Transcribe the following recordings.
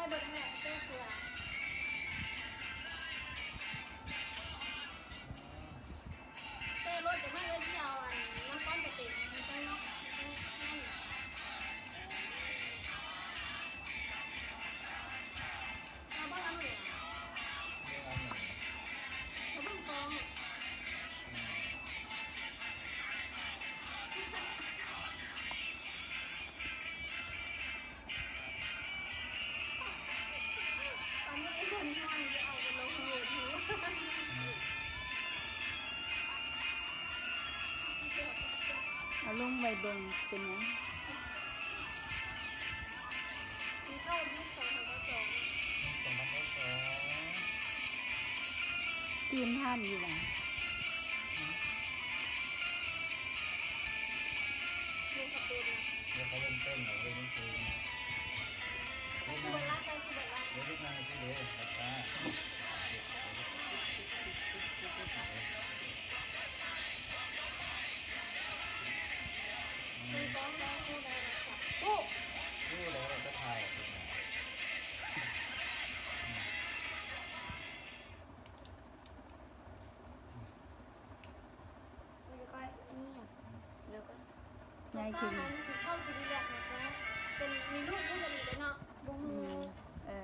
ເບິດແລ້ວ ແຕ່ເທື່ອ ແຕ່ລົດຈະມາເອີ້ນເອົາອັນນ້ຳກ້ອນໄປເຕັມໃສ່ເນາະ ນັ້ນ ເອົາບໍ່ລະມື້ນີ້ ເອົາເບິ່ງກ້ອງ. ເອົາລົງໄວ້ເບິ່ງເປັນຫຍັງ. ປີສອງພັນຊາວສອງ ຕື່ມທັນຢູ່ຫວາ? ເດ ເຂົາເລີ່ມເຕັ້ນແລ້ວ ເລີ່ມເຕັ້ນແລ້ວ. ໄປສູ່ເບິດລະ ໄປສູ່ເບິດລະ ເດ ລູກນັ່ງຊິເດ ໄປ ເບິ່ງກ້ອງໄດ້ ຮູ້ໄດ້ ຮູ້ ຮູ້ແລ້ວ ເຮົາຈະຖ່າຍ. ແລ້ວກໍນີ້ຫຍັງ ແລ້ວກໍ ໃຫຍ່ຂຶ້ນ ກິນເຂົ້າຊິຣີແລັກນະ ເປັນມີລູກຮູ້ກະດີເດ້ເນາະ ບໍ່ຮູ້ ເອີ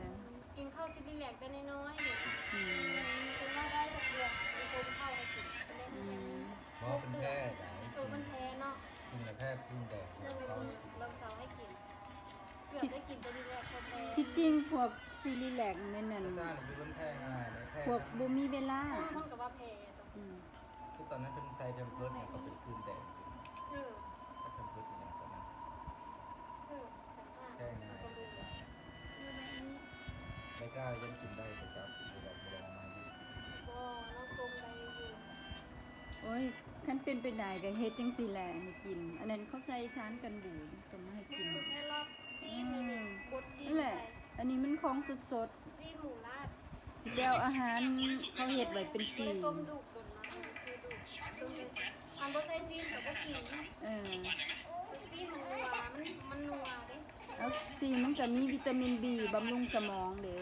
ກິນເຂົ້າຊິຣີແລັກແຕ່ນ້ອຍໆ ອືມ ເພິ່ນວ່າໄດ້ຫົກເດືອນ ມີຄົນເຂົ້າໃຫ້ກິນ ເພິ່ນໄດ້ ອືມ ເພິ່ນແພ້ໄດ໋ ເອີ ເພິ່ນແພ້ເນາະ ກິນແລ້ວແພ້ ກິນແລ້ວເຊົາໃຫ້ກິນ ເກືອບໄດ້ກິນແຕ່ຣີແລັກ ເພິ່ນແພ້ ທີ່ຈິງພວກຊິຣີແລັກແມ່ນນັ້ນ ແຕ່ຊານີ້ຄືເພິ່ນແພ້ງ່າຍເດ້ ແພ້ ພວກບໍ່ມີເວລາ ເອີ ເພິ່ນກໍວ່າແພ້ ອືມ ຄືຕອນນັ້ນເພິ່ນໃສ່ແພມເພີດ ແລ້ວກໍເປັນຜື່ນແດງ ເອີ ໃສ່ແພມເພີດອີ່ຫຍັງຕອນນັ້ນ ເອີ ແພງ ໄລກາຍັງກິນໄດ້ ໄລກາກິນໄດ້ ບໍ່ລອງມາຢູ່ ບໍ່ ນ້ອງຕົ້ມໄດ້ຢູ່. ໂອ້ຍ ຄັນເປັນໄປໄດ້ກໍເຮັດຈັ່ງຊີ້ແຫຼະໃຫ້ກິນ ອັນນັ້ນເຂົາໃສ່ສານກັນບູດ ຕ້ອງມາໃຫ້ກິນ ແຄຣອດ ຊີ້ນ ອືມ ນີ້ ບົດຊີ້ນ ນັ້ນແຫຼະ ໃສ່ ອັນນີ້ມັນຂອງສົດໆ ຊີ້ນໝູລາດ ແລ້ວອາຫານເຂົາເຮັດໄວ້ເປັນປີ ຕ້ມດຸດົນມາ ຊື້ດຸ ຕົ້ມ ອັນບໍ່ໃສ່ຊີ້ນກໍບໍ່ກິນ ເອີ ຊີ້ນມັນນົວ ມັນ ມັນນົວເດ້ ເອົາ ຊີ້ນມັນກໍມີວິຕາມິນບີ ບຳລຸງສະໝອງເດ້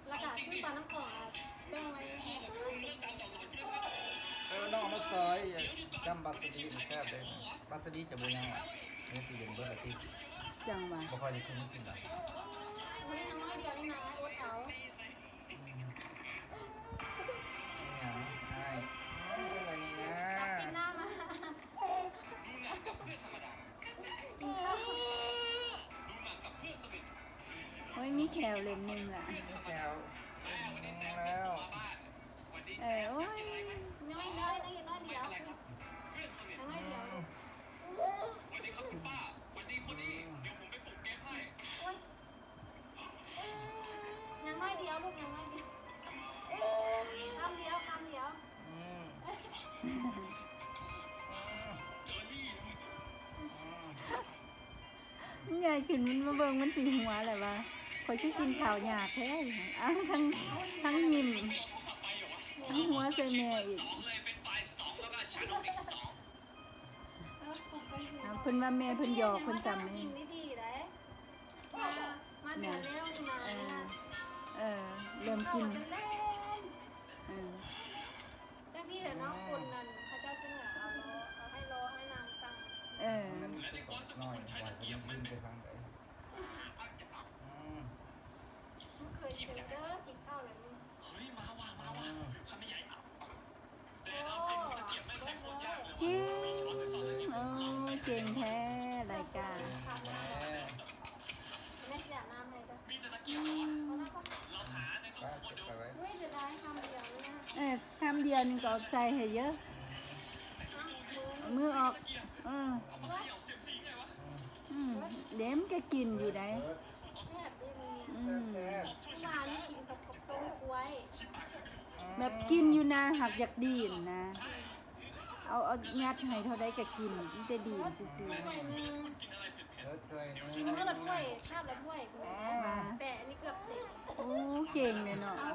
ແລ້ວກໍຊື້ປານ້ຳຂອງ ແບ່ງໄວ້ໃຫ້ ເອີ ນ້ອງເອົາມາຊອຍ ຈ້ຳວາຊາບິແຊບເດ້ ວາຊາບິຈະບໍ່ຍາກ ໃນຕູ້ເຢັນເບິດລະຕິ ຈັ່ງຫວາ ບໍ່ຄ່ອຍໄດ້ກິນກິນດອກ ໂອ້ຍ ນ້ອຍດຽວນີ້ນະ ອົດເອົາ ອືມ ອີຫຍັງອ້າຍ ເປັນຫຍັງນີ້ນະ ກິນນ້ຳມາ ໂອ້ຍ ມີແຂ້ວເຫຼັ້ມໜຶ່ງລະ ມີແຂ້ວເຫຼັ້ມໜຶ່ງແລ້ວ ເອີ ໂອ້ຍ ນ້ອຍໆ ນ້ອຍດຽວ ນ້ອຍດຽວ ໂອ້ຍ ຍັງໜ້ອຍດຽວລູກ ຍັງໜ້ອຍດຽວ ຄຳດຽວ ຄຳດຽວ ອືມ ມັນໃຫຍ່ຂຶ້ນ ມັນມາເບິ່ງ ມັນຊິຫົວແຫຼະວ່າ ຂ້ອຍຄືກິນເຂົ້າຍາກແທ້ ອ້າວ ທັງ ທັງຍິ້ມ ທັງຫົວໃສ່ແມ່ອີກ ອ້າວ ເພິ່ນວ່າແມ່ເພິ່ນຢອກເພິ່ນຊ້ຳ ກິນດີໆ ໄດ໋. ມາເດືອນແລ້ວນີ້ນະ ເອີ ເລີ່ມກິນ ເອີ ຈັ່ງຊີ້ແຫຼະເນາະ ຄົນນັ້ນເຂົາເຈົ້າຈຶ່ງວ່າເອົາລໍ ເອົາໃຫ້ລໍໃຫ້ນາງຕັ້ງ ເອີ ແລະໃນຄວາມສຸກຂອງຄົນໃຊ້ຕະກຽບມັນເປັນ ອືມ ບໍ່ເຄີຍເຈີເດີ ກິນເຂົ້າແລ້ວນີ້ ເຮີ້ຍ ມາວ່າ ມາວ່າ ຄຳໃຫຍ່ ໂອ້ ເກັ່ງແທ້ ລາຍການ ແມ່ຊິອາບນ້ຳໃຫ້ເດີ ມີແຕ່ຕະກຽບເນາະ ເອົາມາກ່ອນ ເອົາມາກ່ອນ ເອົາໄວ້ ເຮີ້ຍ ເສຍດາຍຄຳດຽວນີ້ນະ ເອີ ຄຳດຽວນີ້ກໍເອົາໃສ່ໃຫ້ເຢີະ ເອົາມືອອກ ເອີ ເອົາມາເຂົາເຂຍ່າເສຍບສີໄງວະ ອືມ ເດ້ ມັນກໍກິນຢູ່ໃດ ແຊບເດ້ ອືມ ແຊບໆ ເມື່ອວານນີ້ກິນກັບ ກັບຕົ້ມກ້ວຍ ແບບກິນຢູ່ນະ ຫາກຢາກດີນນະ ເອົາ ເອົາຍັດໃຫ້ເທົ່າໃດກໍກິນ ມີແຕ່ດີນຊື່ໆ ຖ້ວຍໜຶ່ງ ເອີ ຖ້ວຍໜຶ່ງ ກິນມື້ລະຖ້ວຍ ຄາບລະຖ້ວຍ ແປະອັນນີ້ເກືອບເຕັມ ໂອ້ ເກັ່ງເລີຍເນາະ ເອົາ